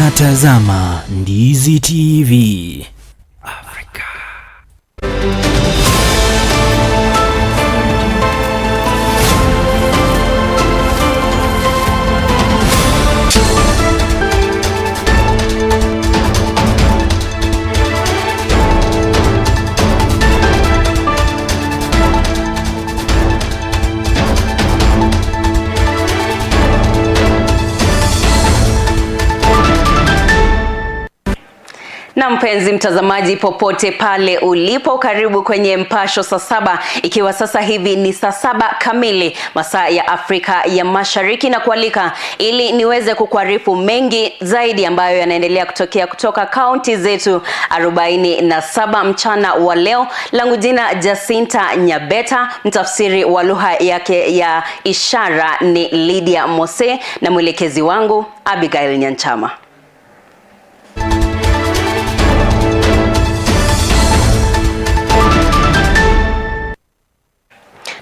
Unatazama Ndizi TV Afrika. Na mpenzi mtazamaji, popote pale ulipo, karibu kwenye Mpasho saa saba, ikiwa sasa hivi ni saa saba kamili masaa ya Afrika ya Mashariki, na kualika ili niweze kukuarifu mengi zaidi ambayo yanaendelea kutokea kutoka kaunti zetu 47 mchana wa leo. Langu jina Jacinta Nyabeta, mtafsiri wa lugha yake ya ishara ni Lydia Mose na mwelekezi wangu Abigail Nyanchama.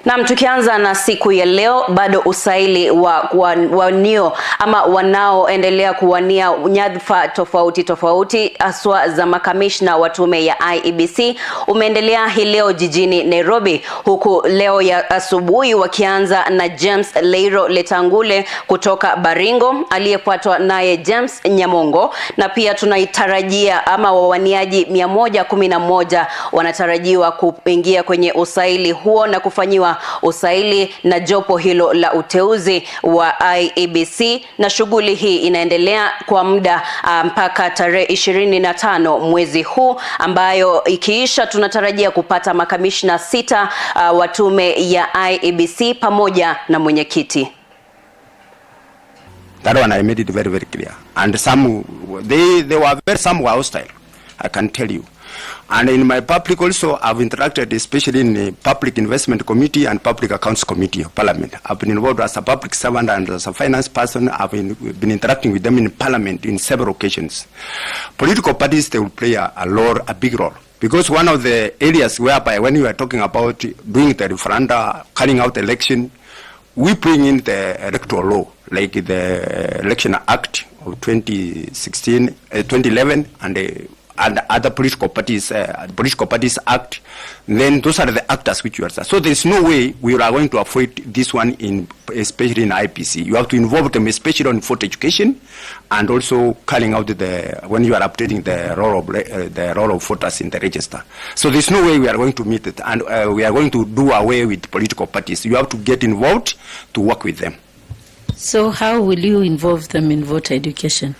Naam, tukianza na siku ya leo, bado usaili wa wanio ama wanaoendelea kuwania nyadhifa tofauti tofauti haswa za makamishna wa tume ya IEBC umeendelea hii leo jijini Nairobi, huku leo ya asubuhi wakianza na James Leiro Letangule kutoka Baringo aliyefuatwa naye James Nyamongo, na pia tunaitarajia ama wawaniaji 111 wanatarajiwa kuingia kwenye usaili huo na kufanyiwa usaili na jopo hilo la uteuzi wa IEBC, na shughuli hii inaendelea kwa muda mpaka tarehe 25 mwezi huu, ambayo ikiisha tunatarajia kupata makamishna 6 wa tume ya IEBC pamoja na mwenyekiti. That one I made it very, very clear. And some, they were very, some were hostile, I can tell you. And in my public also, I've interacted especially in the Public Investment Committee and Public Accounts Committee of Parliament. I've been involved as a public servant and as a finance person. I've been interacting with them in Parliament in several occasions. Political parties, they will play a big role. Because one of the areas whereby when you are talking about doing the referenda, carrying out election, we bring in the electoral law, like the Election Act of 2011, and other political parties, Political Parties Act. Then those are the actors which you are. So there is no way we are going to avoid this one, in especially in IPC. You have to involve them, especially on voter education, and also carrying out the when you are updating the role of the role of voters in the register. So there is no way we are going to meet it, and we are going to do away with political parties. You have to get involved to work with them. So how will you involve them in voter education?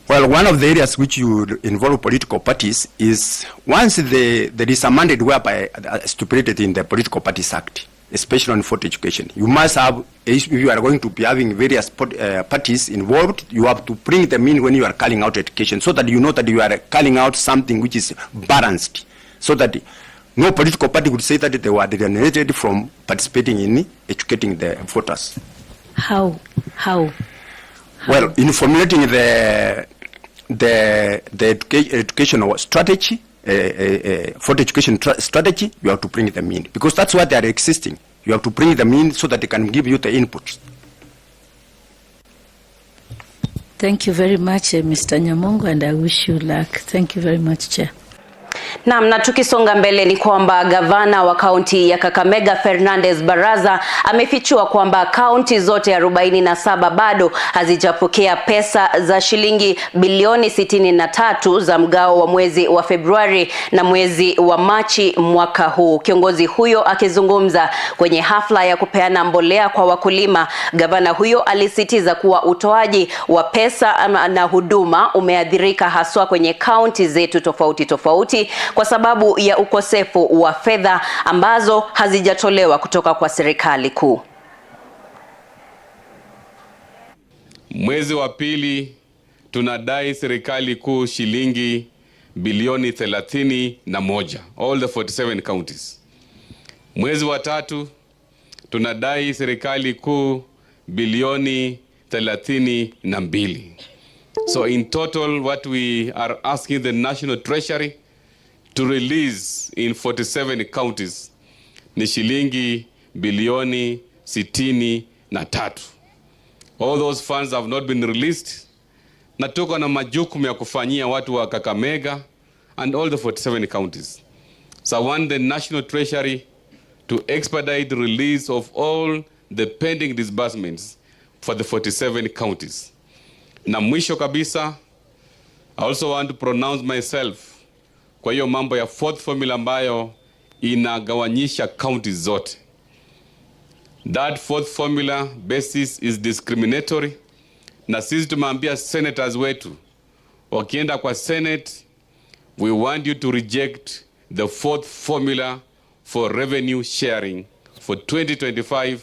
Well, one of the areas which you involve political parties is once there is a mandate whereby stipulated in the Political Parties Act, especially on voter education. You must have, if you are going to be having various parties involved, you have to bring them in when you are carrying out education, so that you know that you are carrying out something which is balanced, so that no political party would say that they were alienated from participating in educating the voters. How? How? How? Well, in formulating the educational strategy, voter education strategy, you have to bring them in, because that's what they are existing. You have to bring them in so that they can give you the input. Thank you very much, Mr. Nyamongo, and I wish you luck. Thank you very much, Chair. Naam, na tukisonga mbele ni kwamba gavana wa kaunti ya Kakamega Fernandez Baraza amefichua kwamba kaunti zote 47 bado hazijapokea pesa za shilingi bilioni 63 za mgao wa mwezi wa Februari na mwezi wa Machi mwaka huu. Kiongozi huyo akizungumza kwenye hafla ya kupeana mbolea kwa wakulima, gavana huyo alisitiza kuwa utoaji wa pesa na huduma umeathirika haswa kwenye kaunti zetu tofauti tofauti kwa sababu ya ukosefu wa fedha ambazo hazijatolewa kutoka kwa serikali kuu. Mwezi wa pili tunadai serikali kuu shilingi bilioni 31, all the 47 counties. Mwezi wa tatu tunadai serikali kuu bilioni 32. So in total what we are asking the National Treasury to release in 47 counties ni shilingi bilioni 63. All those funds have not been released, Na tuko na majukumu ya kufanyia watu wa Kakamega and all the 47 counties. So I want the National Treasury to expedite release of all the pending disbursements for the 47 counties. Na mwisho kabisa, I also want to pronounce myself kwa hiyo mambo ya fourth formula ambayo inagawanyisha counties zote. That fourth formula basis is discriminatory, na sisi tumeambia senators wetu wakienda kwa Senate, we want you to reject the fourth formula for revenue sharing for 2025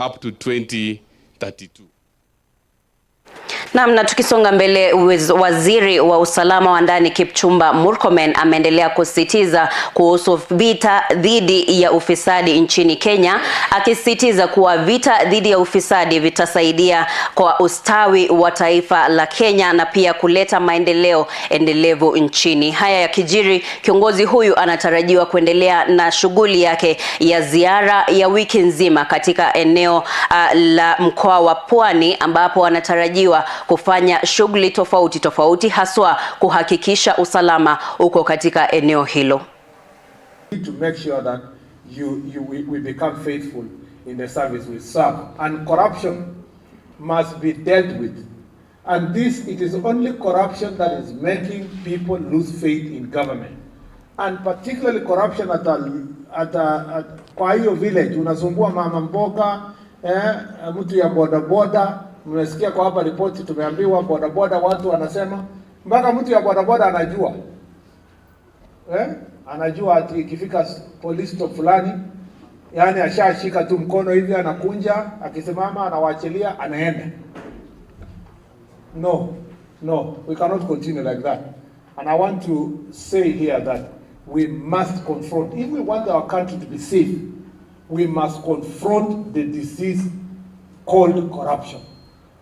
up to 2032. Naam, na tukisonga mbele, waziri wa usalama wa ndani Kipchumba Murkomen ameendelea kusisitiza kuhusu vita dhidi ya ufisadi nchini Kenya, akisisitiza kuwa vita dhidi ya ufisadi vitasaidia kwa ustawi wa taifa la Kenya na pia kuleta maendeleo endelevu nchini. Haya yakijiri, kiongozi huyu anatarajiwa kuendelea na shughuli yake ya ziara ya wiki nzima katika eneo la mkoa wa Pwani, ambapo anatarajiwa kufanya shughuli tofauti tofauti, haswa kuhakikisha usalama uko katika eneo hilo. To make sure that we become faithful in the service we serve. And corruption must be dealt with. And this, it is only corruption that is making people lose faith in government. And particularly corruption at kwa hiyo village, unasumbua mama mboga, mtu ya bodaboda. Mmesikia kwa hapa ripoti, tumeambiwa bodaboda, watu wanasema mpaka mtu ya bodaboda anajua, anajua ati ikifika police stop fulani, yani ashashika tu mkono hivi, anakunja, akisimama anawachilia, anaenda. No, no, we cannot continue like that. And I want to say here that we must confront, if we want our country to be safe, we must confront the disease called corruption.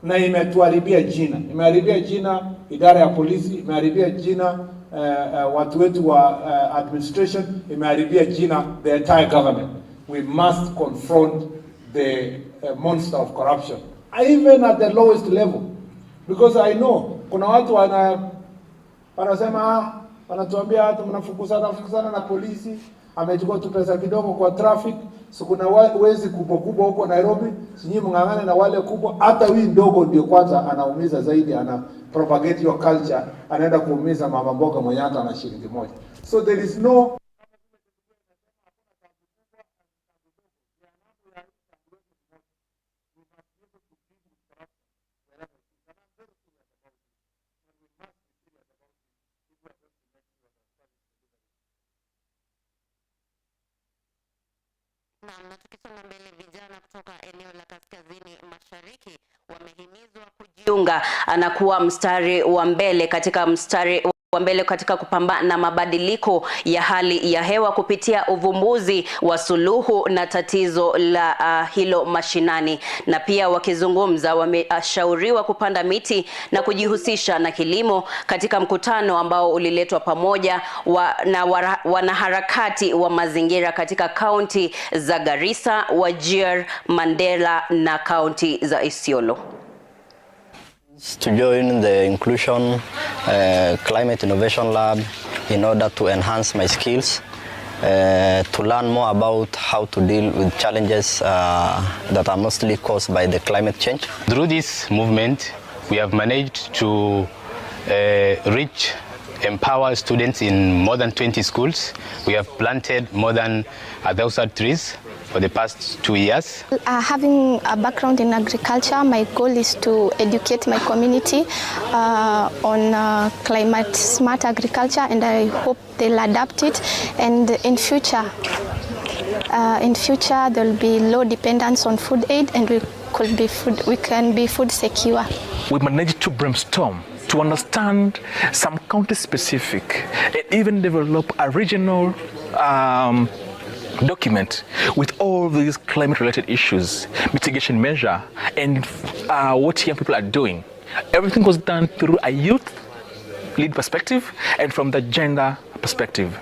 Na imetuharibia jina, imeharibia jina idara ya polisi, imeharibia jina watu wetu wa administration, imeharibia jina the entire government. We must confront the monster of corruption, even at the lowest level, because I know kuna watu wanasema, wanatuambia hata mnafukuzana fukuzana na polisi, amechukua tu pesa kidogo kwa traffic. So kuna wezi kubwa kubwa huko Nairobi, si nyinyi mng'ang'ane na wale kubwa. Hata huyu ndogo ndio kwanza anaumiza zaidi, ana propagate your culture, anaenda kuumiza mama mboga mwenye hata ana shilingi moja. So there is no. Naam, na tukisonga mbele, vijana kutoka eneo la kaskazini mashariki wamehimizwa kujiunga na kuwa mstari wa mbele katika kupambana na mabadiliko ya hali ya hewa kupitia uvumbuzi wa suluhu na tatizo la hilo mashinani. Na pia wakizungumza, wameshauriwa kupanda miti na kujihusisha na kilimo katika mkutano ambao uliletwa pamoja na wanaharakati wa mazingira katika kaunti za Garissa, Wajir, Mandera na kaunti za Isiolo. To join the Inclusion Climate Innovation Lab in order to enhance my skills, to learn more about how to deal with challenges that are mostly caused by the climate change. Through this movement, we have managed to reach, empower students in more than 20 schools. We have planted more than 1,000 trees for the past 2 years. Having a background in agriculture, my goal is to educate my community on climate smart agriculture, and I hope they'll adapt it. And in future there will be low dependence on food aid, and we can be food secure. We managed to brainstorm to understand some county specific and even develop a regional document with all these climate related issues, mitigation measure, and what young people are doing. Everything was done through a youth lead perspective and from the gender perspective.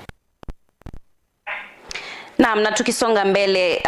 Na Naam, na tukisonga mbele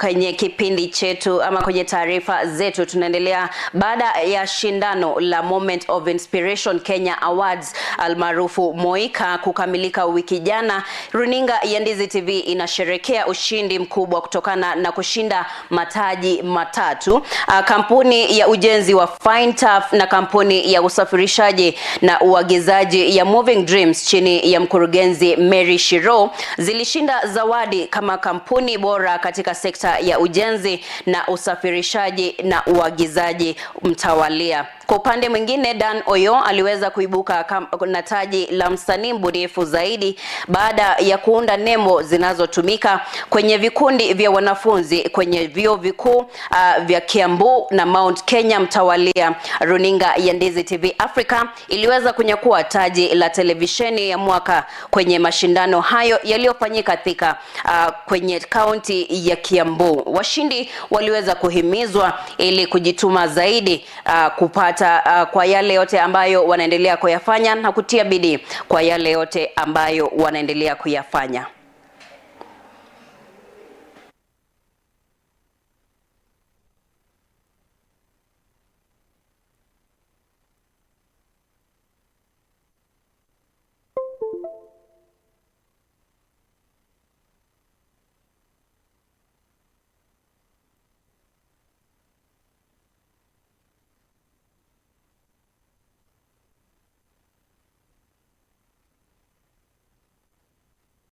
kwenye kipindi chetu ama kwenye taarifa zetu, tunaendelea baada ya shindano la Moment of Inspiration Kenya Awards almaarufu Moika kukamilika wiki jana, runinga ya Ndizi TV inasherekea ushindi mkubwa kutokana na kushinda mataji matatu. Kampuni ya ujenzi wa Fine Turf na kampuni ya usafirishaji na uagizaji ya Moving Dreams chini ya mkurugenzi Mary Shiro zilishinda zawadi kama kampuni bora katika sekta ya ujenzi na usafirishaji na uagizaji mtawalia. Kwa upande mwingine, Dan Oyo aliweza kuibuka na taji la msanii mbunifu zaidi baada ya kuunda nembo zinazotumika kwenye vikundi vya wanafunzi kwenye vyuo vikuu vya Kiambu na Mount Kenya mtawalia. Runinga ya Ndizi TV Africa iliweza kunyakua taji la televisheni ya mwaka kwenye mashindano hayo yaliyofanyika Thika, kwenye kaunti ya Kiambu. Washindi waliweza kuhimizwa ili kujituma zaidi kupata kwa yale yote ambayo wanaendelea kuyafanya na kutia bidii kwa yale yote ambayo wanaendelea kuyafanya.